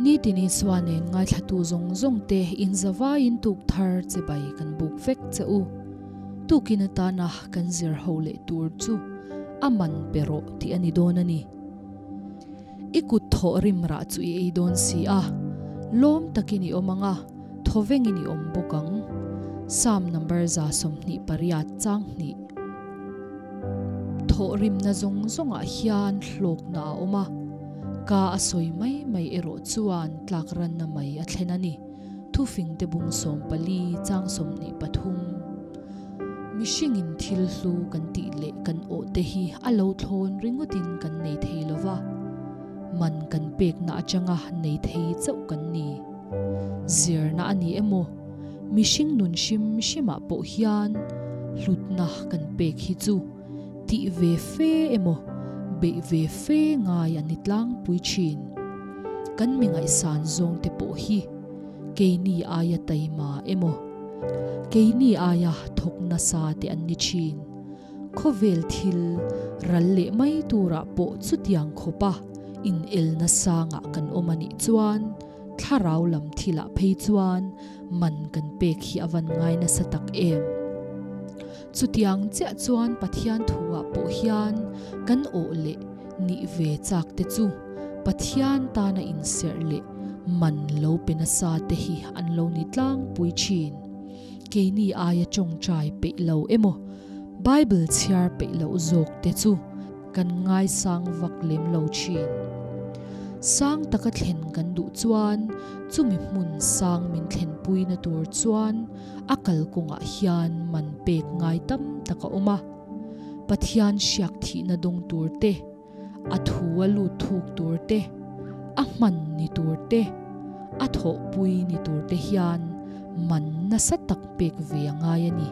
Nitin Isua nen ngaithlatu zawng zawng te in zavaiin tuk thar chibai kan buk vek che u. Tukin atana kan zir ho leh tur chu a man pe rawh tih a ni dawn a ni. I kut thawh rim rah chu i ei dawn si a, lawm takin i awm ang a, thawvengin i awm bawk ang. Psalm number 28 chang hnih. Thawh rimna zawng zawngah hian hlawkna a awm a, ka a sawi mai mai erawh chuan tlak ranna mai a thlen a ni. Thufingte bung 14 chang 23. Mihringin thil hlu kan tih leh kan awh te hi a lo thlawn ringawtin kan nei thei lo va, man kan pekna atanga nei thei chauh kan ni. Zirna a ni emaw, mihring nun hrim hrimah pawh hian hlutna kan pek hi chu tih ve fe emaw, beih ve fe ngai a ni tlangpui thin. Kan mi ngaihsan zawng te pawh hi keini aia taima emaw, keini aia thawk nasa te an ni thin. Khawvel thil ral leh mai turah pawh chutiang khawpa inelna sangah kan awm a nih chuan thlarau lam thilah phei chuan man kan pek hi a van ngai nasa tak em. Chutiang chiah chuan Pathian thuah pawh hian kan awh leh nih ve chak te chu Pathian tana inserh leh man lo pe nasa te hi an lo ni tlangpui thin. Keini aia tawngtai peih lo emaw, Bible chhiar peih loh zawk te chu kan ngaisang vak lem lo thin. Sang taka thlen kan duh chuan chumi hmun sang min thlenpuina tur chuan a kalkawngah hian man pek ngai tam tak a awm a. Pathian hriak thihna dawng tur te, a thu a lut thuk tur te, a hman ni tur te, a thawhpui ni tur te hian man nasa tak pek ve a ngai a ni.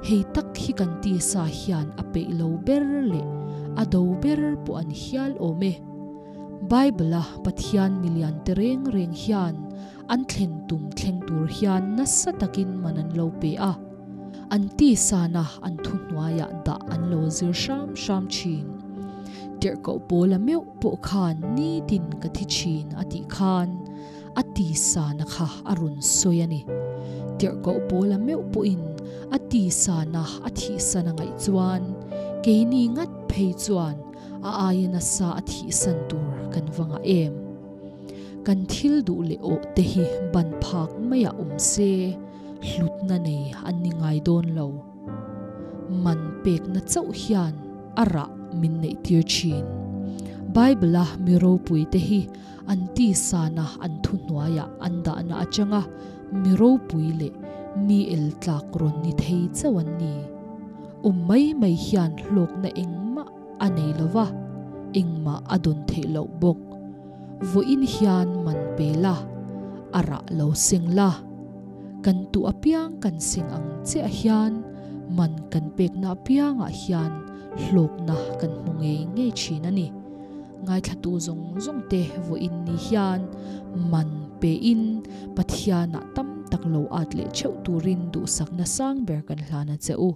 Hei tak hi kan tisa hian a peih lo ber leh a do ber pawh an hial awm e. Bible-a Pathian milian te reng reng hian an thlen tum thleng tur hian nasa takin man an lo pe a. An tisana an thuhnuaiah dah an lo zir hram hram thin. Tirhkoh Paula meuh pawh khan nitin ka thi thin a tih khan a tisana kha a rawn sawi a ni. Tirhkoh Paula meuh pawhin a tisana a thihsan a ngaih chuan keini ngat phei chuan a aia nasa a thihsan tur kan va ngah em. Kan thil duh leh awh te hi ban phak maiah awm se. Hlutna nei an ni ngai dawn lo. Man pekna chauh hian a rah min neih tir thin. Bible-a mi ropuite hi an tisana an thuhnuaiah an dahna atanga mi ropui leh mi el tlak rawn ni thei chauh an ni. Awm mai mai hian hlawkna engmah a nei lo va, engmah a dawn theih loh bawk. Vawiin hian man pe la, a rah lo seng la. Kan tuh apiang kan seng ang chiah hian man kan pekna apiangah hian hlawkna kan hmu ngei ngei thin a ni. Ngaithlatu zawng zawng te vawiin ni hian man pein Pathianah tam tak lo at leh theuh turin duhsakna sang ber kan hlan a che u.